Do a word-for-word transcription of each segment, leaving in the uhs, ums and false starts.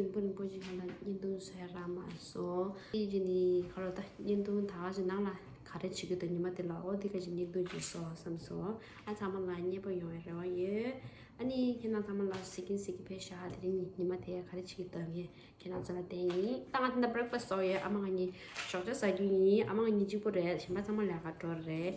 རིན་པོ་རིན་པོ་ཆེ་ག་ལ་བརྙན་ཐུང་བཟོ་ཡ་རག་མ་སོང་། དེ་རྗེས་ནི་ཁ་རོ་ད་བརྙན་ཐུང་ད་ག་ཞིག་ནང་ལ་ག་རེ་བྱེད་ཀྱི་འདུག་ཉི་མ་དེ་ལ་འོ་དེ་ག་ཞིག་བརྙན་ཐུང་ཅིག་བཟོ་བསམ་སོང་། ཨ་ཚང་མ་ལ་མཉེས་པོ་ཡོང་བའི་རེ་བ་ཡོད། ཨ་ནི་ཁྱེད་རང་ཚང་མ་ལ་གཟིགས་ཀྱིན་གཟིགས་ཀྱིན་ཕེབས་ཤག་དེ་རིང་ཉི་མ་དེ་ག་རེ་བྱེད་ཀྱི་འདུག་ངས་ཁྱེད་རང་ཚོ་ལ་བསྟན་ཡིན། ད་ང་དེ་འདྲ་breakfast བཟོ་ཡོད། ཨ་མ་ང་གཉིས་ཞོགས་ཇ་ཟ་རྒྱུ་ཡིན། ཨ་མ་ང་གཉིས་གཅིག་པུ་རེད། གཞན་པ་ཚང་མ་ལས་ཀ་འགྲོ་རེད།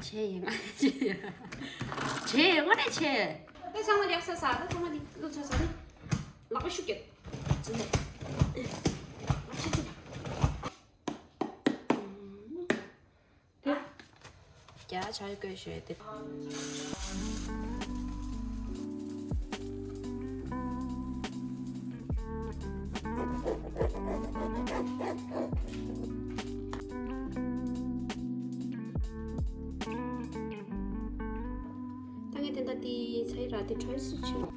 བྱས་ཡིན། བྱས་ཡིན། ང་ནས་བྱས། ད་ཚང་མ་ཡག་ས་ཟ། ད་ཚང་མ་འདི་བླུགས་ཚར་ཟ་ནི། ལག་པ་ཤུགས་རྒྱབ། ཙི་ནས། ང་ཆེ་ཆེ། ད། རྒྱ་ཆ་བཀོད་ཞོད་དེ། ད་ངས་དེ་འདྲ་དེ་ཚ་ཡི་ར་དེ་གྲོས་སུ་ཆུ།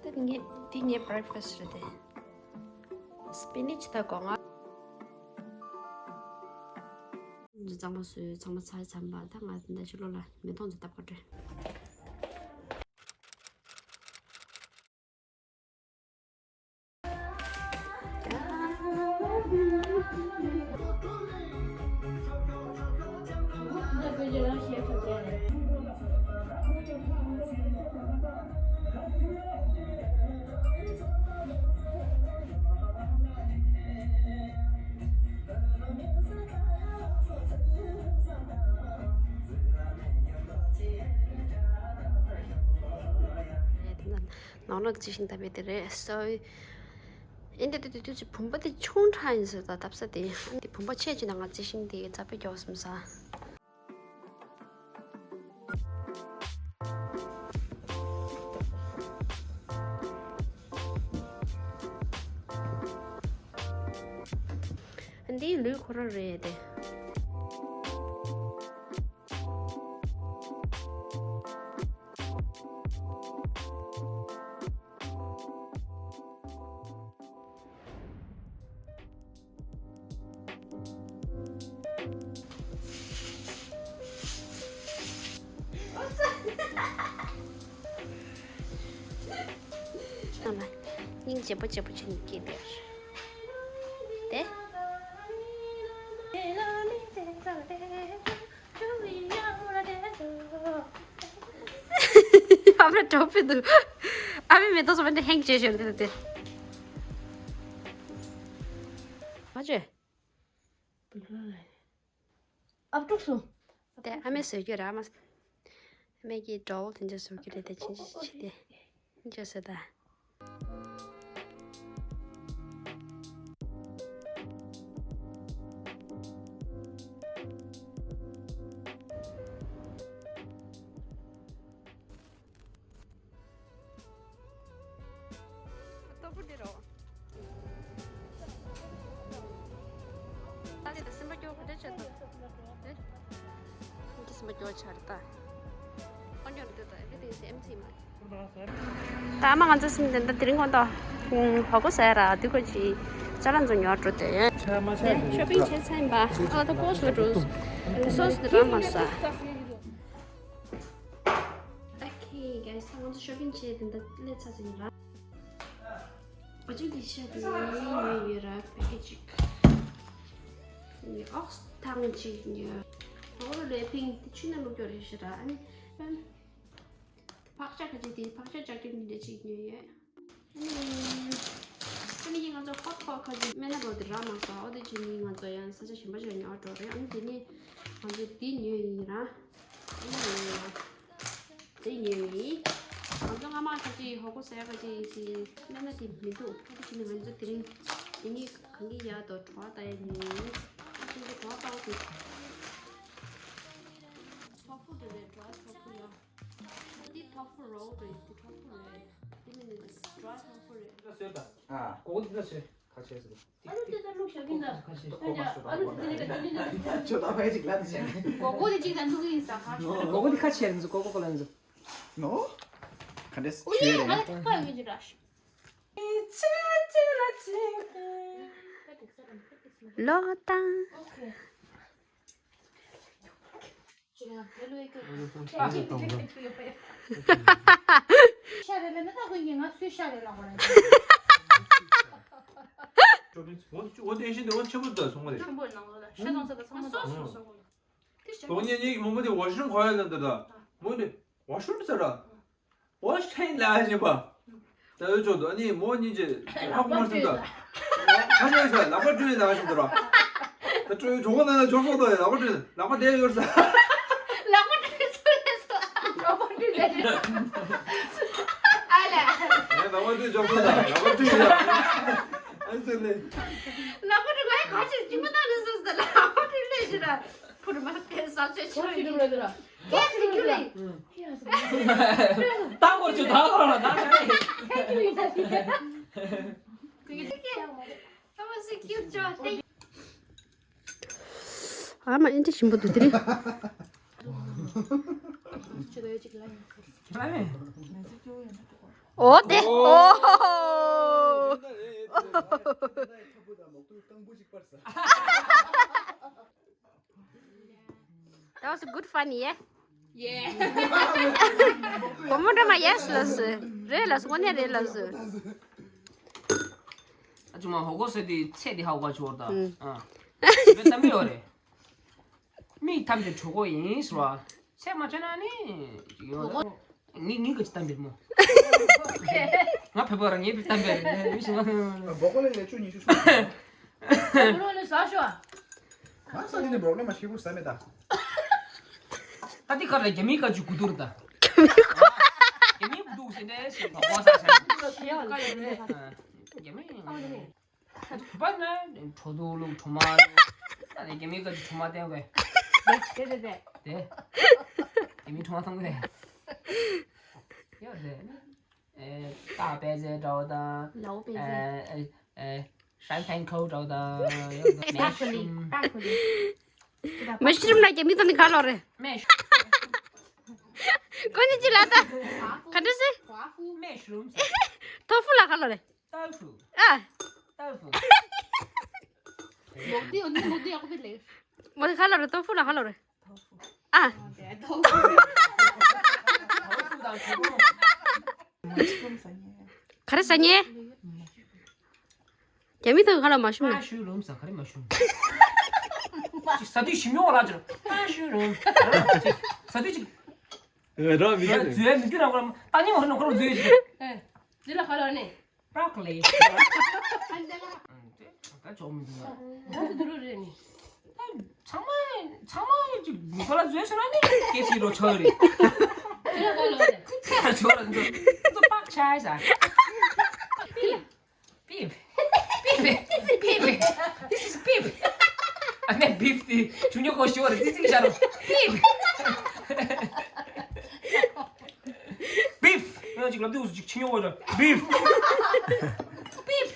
ད་ངས་འདི་ངའི་breakfast རེད་དེ། Spinach དང་སྒོ་ང་། གཙང་མ་བཟོས། གཙང་མ་ཚར་ཚར་བ། ད་ང་འདི་ཕྱི་ལོགས་ལ་མེ་ཏོག་ཚོ་བཏབ་ག་འགྲོ། ནང་ལོགས་རྩི་ཤིང་བཏབ་པའི་དེ་རེད། སོ། ཨིན་དེ་དེ་དེ་དུས་ཚོད་བུམ་པ་དེ་ཆུང་དྲགས་ཡིན་ཟེར། ད་བཏབ་ས་དེ་ཨ་ནི་དེ་བུམ་པ་ཆེ་ཆེ་ན་ང་རྩི་ཤིང་དེ་རྩ་བའི་མགྱོགས་སོང་ས། འདིའི་ལུས་ཁོ་རང་རེད་དེ། སྙིང་རྗེ་པོ་རྗེ་པོ་བྱས་ནས་སྐྱེས་བསྡད་དེ། ཨ་མ་གྲོགས་པོ་འདུག་ཨ་མའི་མེ་ཏོག་ཚོ་མ་འདྲ་ཧེང་བྱས་ཤོར་འདུག་དེ། མ་བྱས། ཨབ་ཀྲུག་སོང་། དེ་ཨ་མས་བཟོས་རྒྱུ་ར་མ། ཨ་མས་ཀྱིས་གྲོགས་པོ་དེ་འདྲ་བཟོ་གི་རེད་དེ་ཕྱིན་ཆད་ཅི་དེ། ཅི་ཟེར་ད། ལྟོ་ཕུ་འདི་རོ། ད་དེ་སེམས་པ་སྐྱོ་ག་འདྲ་བྱེད་ཐུབ། དེ་སེམས་པ་སྐྱོ་ཆགས་རེད་ད། ཨོ་ཉོ་རེད་ད། everything is empty མ། ད་མ་ང་ཚོ་སེམས་དེ་འདྲ་དེ་རིང་ཁོང་ཏོ། ཧོ་གོ་ཟེར་ར་དུས་ཁོ་ཅི་ཅ་ལག་ཚོ་ཉོ་འགྲོ་དེ། དེ་shopping བྱས་ཚར་ཡིན་པ། ཨ་ད་ཀོ་སོ་འགྲོ། སོ་སོ་དེ་རང་མ་ཟ། Okay guys, ད་ང་ཚོ་shopping བྱས་དེ་འདྲ་སླེབས་ཚར་ཟིན་ར། ཨ་ཅོ་དེ་ཤ་དེ་ཉོས་ཡོད་ར་package ཅིག་ཨོགས་ཐང་ཅིག་ཉོས། ཨོ་རེ་ཕིང་དེ་ཆུ་ནང་བླུགས་རྒྱུ་རེད་ཤི་ར། ཨ་ནི་ཕག་ཤ་ཁ་ཅིག་དེ་ཕག་ཤ་ལྕགས་ཀྱུ་འདི་འདྲ་ཅིག་ཉོས་ཡོད། ཨ་ནི་ཨ་ནི་ང་ཚོ་hot pot ཁ་ཅིག་སྨན་སྣ་རོ་དེ་ར་མ་ཟ། ཨོ་དེ་ཅི་ནི་ང་ཚོ་ཡང་ས་ཆ་གཞན་པ་ཞིག་ཉོ་འགྲོ་རེད། ཨ་ནི་དེ་ནི་ང་ཚོ་དེ་ཉོས་ཡིན་ར། དེ་ཉོས་ཡིན། ང་ཚོ་སྔ་མ་ཁ་ཅིག་ཧོ་གོ་ཟེར་ཁ་ཅིག་ཅིག་སྨན་སྣ་དེ་མི་འདུག་ཨ་ནི་ཅི་ནི་ང་ཚོ་དེ་རིང་དེ་ནི་གང་གི་ཡག་དོ་གྲོགས་ལྟ་ཡ་ཉོས་ཡིན། ཨ་ཅི་འདི་གྲོགས་ལྟ་བ་དེ། རོ་རེད། དེ་ཁྲ་པོ་རེད། དེ་མིན་ནི་ཌ་རའི་ཁྲ་པོ་རེད། ད་སོས་ད། ཨ། གོ་གོ་དེ་ད་སོས། ཁ་ཆེ་སོ། ཨ་ནི་དེ་ད་ལུག་ཤ་གིན་ད། ཁ་ཆེ་སོ། ཨ་ནི་དེ་ནི་ད་དེ་ནི་ད། ཁྱོད་ད་ཕ་ཡི་ཅིག་ལ་དེ་བྱས། གོ་གོ་དེ་ཅིག་ད་འདུག་གིན་ས་ཁ། གོ་གོ་དེ་ཁ་ཆེ་རེད་འདུག་གོ་གོ་གོ་ལ་འདུག་ནོ། ག་འདྲས་ཨུ་ཡེ་ཆེ་རེད། ང་ལ་ཐག་པ་ཡོད་ཀྱི་ར། ལོ་དང་། ཤ་རེད་ལ་ནི་ད་ཁོ་ཡིན་ང་སུས་ཤ་རེད་ལ་ཁོ་རེད། འོ་དེ་བཞིན་དུ་འོ་ཆེན་པོ་དང་སོང་བ་རེད། ཆེན་པོ་ནང་ལོགས་ལ་ཤ་དང་ཟ་ད་ཚང་མ་སོང་སོང་སོང་། དེ་ཤ་དོ་ཉེ་ཉེ་གི་མོ་མོ་དེ་ཝ་ཤ་རུམ་ག་ཡ་ལ་འདི་ད་མོ་དེ་ཝ་ཤ་རུམ་ཟེར་ར། ཝ་ཤ་ཡིན་ལ་ཡ་བཞིན་པ། ད་འོས་ཆོག་ཏུ་ཨ་ནི་མོ་གཉིས་ཀྱི་ཧ་གོ་མ་སོང་ད། ཁ་ཤས་ཡོད་ས་ལག་པ་བཀྲུས་ལ་བཞིན་དུ་ར། ད་བཀྲུས་གྲོགས་པོ་ན་ན་འཇོག་སོང་ད་ལག་པ་བཀྲུས་ལག་པ་བསྡད་ཡོད་ས། ལག་པ་བཀྲུས་ཚུལ་ལས་སོ། ལག་པ་བཀྲུས་ལས་རེད། ཨ་ལ། ཨེ་ལག་པ་བཀྲུས་འཇོག་སོང་ད་ལག་པ་བཀྲུས་ལ། ཨ་ཚུལ་ལས། ལག་པ་བཀྲུས་ང་ཡི་ཁ་ཆེ་ཅི་མ་ད་ལས་སོ་ད་ལག་པ་བཀྲུས་ལས་ཞིག་ར། ཕུར་མ་སྐད་ས་ཆེ་ཆེ་ཡོད་ར། ཀེ་སི་རིང་རྒྱུ་རེད། ད་འགོར་ཆུ་ད་འགོར་ལ་ད་ཁ་རེད། ཁྱེད་ཀྱི་ཡིན་ད་དེ་ག་ད་མ་སི་ཁྱིར་ཅོ་ཏེ། ཨ་མ་ཨེ་འདྲ་ཞིམ་པོ་འདུག་དེ་རེད། ཆུ་ད་ཡོད་ཅིག་ལ་ཡིན། ཨོ་དེ་ཨོ། That was a good fun, yeah? Yeah. གོ་མོ་འདྲ་མ་yes ལ་སུ། རེད་ལ་སུ་གོ་ནས་རེད་ལ་སུ། ཨ་ཅུ་མ་ཧོ་གོ་སེ་དེ་ཚེ་དེ་ཧ་གོ་ཆོར་ད། ཨ། བེ་ཏམ་ཡོ་རེ། མི་ཐམས་ཅད་གྲོགས་པོ་ཡིན་ཟེར་བ། ཚེ་མ་ཆ་ན་ནི་ཡོད། ངའི་ངའི་ག་ཅི་གཏམ་པའི་མོ། ང་བོད་པ་རང་ངའི་བོད་གཏམ་པའི་མི་ཞིག་ང་། སྦོ་ཀོ་ལི་ལས་ཆུ་ཉི་ཤུ་ཤུ། སྦོ་ཀོ་ལི་ཟ་ཤོ། ང་ས་དེ་ནས་སྦོ་ཀོ་ལི་མ་ཤི་བོ་ཟ་མེད་ད། ད་དེ་ག་ལ་རྒྱ་མིའི་ཀ་ཅུ་གུ་དུར་ད། རྒྱ་མིའི་གུ་དུར་ཟེར་ནས་ཟེར་བ་ཟ་ཟ། རྒྱ་མི། བོད་པ་ན་གྲོ་དུག་བླུགས་གྲོ་མ་བླུགས། ད་ནི་རྒྱ་མི་ག་ཅི་གྲོ་མ་བསྟན་དགོས། དེ་དེ་དེ། དེ། རྒྱ་མི་གྲོ་མ་འཐུང་དགོས། ཡོད་རེད། ཨེ། སྟག་པད་ཚལ་འདྲ་བོ་དང་། ལའོ་པད་ཚལ། ཨེ་ཨེ་ཨེ། ཤན་ཕན་ཁོའུ་འདྲ་བོ་དང་། ཡོད་རེད། མེ་ཤུམ། མེ་ཤུམ་ལ་རྒྱ་མི་ཚོ་ནི་ག་ལོ་རེད། མེ་ཤུམ། ཀོ་ནི་ཅི་ལ་ད། ག་འདྲ་སེ། མེ་ཤུམ། ཏོ་ཧྥུ་ལ་ག་ལོ་རེད། ཏོ་ཧྥུ། ཨ། ཏོ་ཧྥུ། མོག་དི་འོ་ནི་མོག་དི་ཡག་པོ་ལེ། མོག་དི་ག་ལོ་རེད། ཏོ་ཧྥུ་ལ་ག་ལོ་རེད། ཨ། ཏོ་ཧྥུ་དང་གྲོ་མོ། ག་རེ་ཟ་ཉེ། རྒྱ་མི་དང་ག་ལ་མ་ཤུམ་ན། མ་ཤུ་རུམ་ཟ་ག་རེ་མ་ཤུམ། ཅིག་ཟ་དུས་ཞིམ་ཉོ་བ་ལ་ཅིག་མ་ཤུ་རུམ། ཅིག་ཟ་དུས་ཅིག་ར་མི་རྒྱུ་ར། འཛུལ་མི་རྒྱུ་ར་ཁོ་ར་ཏང་ཉི་མ་ཁོ་ར་འཛུལ་ཅིག་འདི་ལ་ག་ལ་ནི། Broccoli. ད་ཅོག་མི་འདུག་ང་། ད་དུ་རུ་རེ་ནི། ཚང་མ་ཚང་མ་ཅིག་ཁོ་ལ་བཟོས་སོང་ན་ནི་སྐད་ཆ་རོ་ཆགས་རེད། ཚེ་ལ་ཆོག་ར་འདུག་ཚོ་པག་ཆ་ས། Beef. Beef. Beef. This is beef. I mean beef. ད་ཆུ་ཉོ་གོ་ཤོར་རེད། ཙི་ཙི་ཤ་རོ། Beef. Beef. ཡང་ཅིག་ལབ་དུས་ཅིག་ཆུ་ཉོ་གོ་ཤོར། Beef. Beef.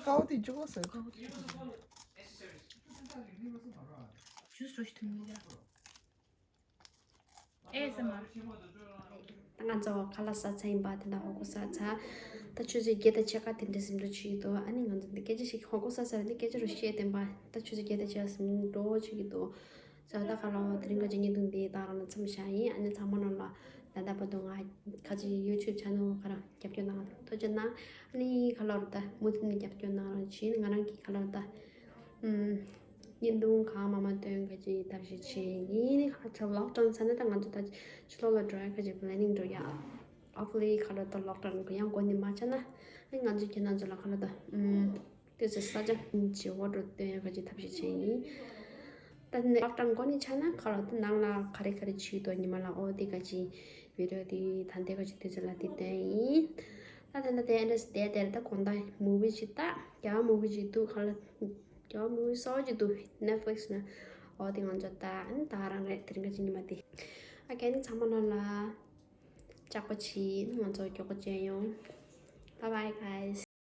ཀའོ་དེ་ཅུ་གོ་ཟེར། ཀའོ་དེ་ཅུ་གོ་ཟེར། ཇུས་རོ་ཞིག་ཐུང་མི་འདུག་ཨེ་སི་ཨེམ་ཨར། ད་ང་ཚོ་ཁ་ལག་ཟ་ཚར་ཡིན་པ། དེ་ནས་ཧོ་གོ་ཟ་ཚར། ད་ཆུ་ཚོད་བརྒྱད་དང་ཕྱེད་ཀ་དེ་འདྲ་ཟིན་འགྲོ་བྱེད་ཀྱི་འདུག་ཨ་ནི་ང་ཚོ་འདི་སྐད་ཆ་ཞིག་ཧོ་གོ་ཟ་ཚར་བ་འདི་སྐད་ཆ་རོ་བཤད་བསྟན་པ། ད་ཆུ་ཚོད་བརྒྱད་དང་ཕྱེད་ཀ་ཟིན་འགྲོ་བྱེད་ཀྱི་འདུག་ས་ད་ཁ་ལོ་དེ་རིང་ག་ཅིག་བརྙན་ཐུང་འདི་ད་རང་ལ་མཚམས་བཞག་ཡིན། ཨ་ནི་ཚང་མ་རྣམས་ལ་ད་ལྟ་བར་དུ་ང་ཁ་ཅིག་ཡུ་ཊུབ་ཆེ་ནལ་ཁ་རང་རྒྱབ་སྐྱོར་གནང་ཐུགས་རྗེ་གནང་། ཨ་ནི་ཁ་ལོ་རུ་ད་མུ་མཐུད་ནས་རྒྱབ་སྐྱོར་གནང་རོགས་བྱེད། ང་རང་གི་ཁ་ལོ་རུ་ད་ཨམ་བརྙན་ཐུང་གང་མང་མང་སྟོན་ག་ཅིག་ཐབས་ཤེས་བྱེད་ཡིན། ཁ་ཆ་ལོག་ཌའོན་ཚར་ན་ད་ང་ཚོ་ད་ཕྱི་ལོགས་ལ་འགྲོ་ཡ་ག་ཅིག་པི་ལེ་ནིང་འགྲོ་ཡ། ཨོ་ཕུ་ལི་ཁ་ལོ་ད་ལོག་ཌའོན་ག་ཡང་འགོ་ནི་མ་ཆགས་ན། ཨ་ནི་ང་ཚོ་ཁྱེད་རང་ཚོ་ལ་ཁ་ལོ་ད་ཨམ། དེ་ཚོ་ས་ཆ་བྱེ་བ་འགྲོ་སྟོན་ཡ་ག་ཅིག་ཐབས་ཤེས་བྱས་ཡིན། ད་ནི་ལག་གྲངས་འགོ་ནས་ཆ་ན་ཁ་ལོ་ད་ནང་ལ་ག་རེ་ག་རེ་བྱེད་དོ་ཉི་མ་ལ་ཨོ་དེ་ག་ཅིག་བི་ཌི་ཡོ་དེ་ད་འདི་ག་ཅིག་དེ་ཚོ་ལ་དེ་སྟོན་ཡིན། ད་ད་ད་དེ་ཨེ་འདྲ་སི་དེ་དེར་ད་གོང་ད་མུ་བི་ཅིག་ད་རྒྱ་མུ་བི་ཅིག་འདུག་ཁ་ལོ་རྒྱ་མུ་བི་གསར་པ་ཅིག་འདུག་ནེཊ་ཕི་ལིག་སི་ན། འོ་དེ་ང་ཚོ་ད་ཨ་ནི་ད་ག་རང་རེད། དེ་རིང་གི་ཉི་མ་དེ། ཨ་ཀེ་ཨ་ནི་ཚང་མ་ལོ་ལ་ལྕགས་པོ་བྱེད། ང་ཚོ་མགྱོགས་པོ་མཇལ་ཡོང་། Bye bye guys.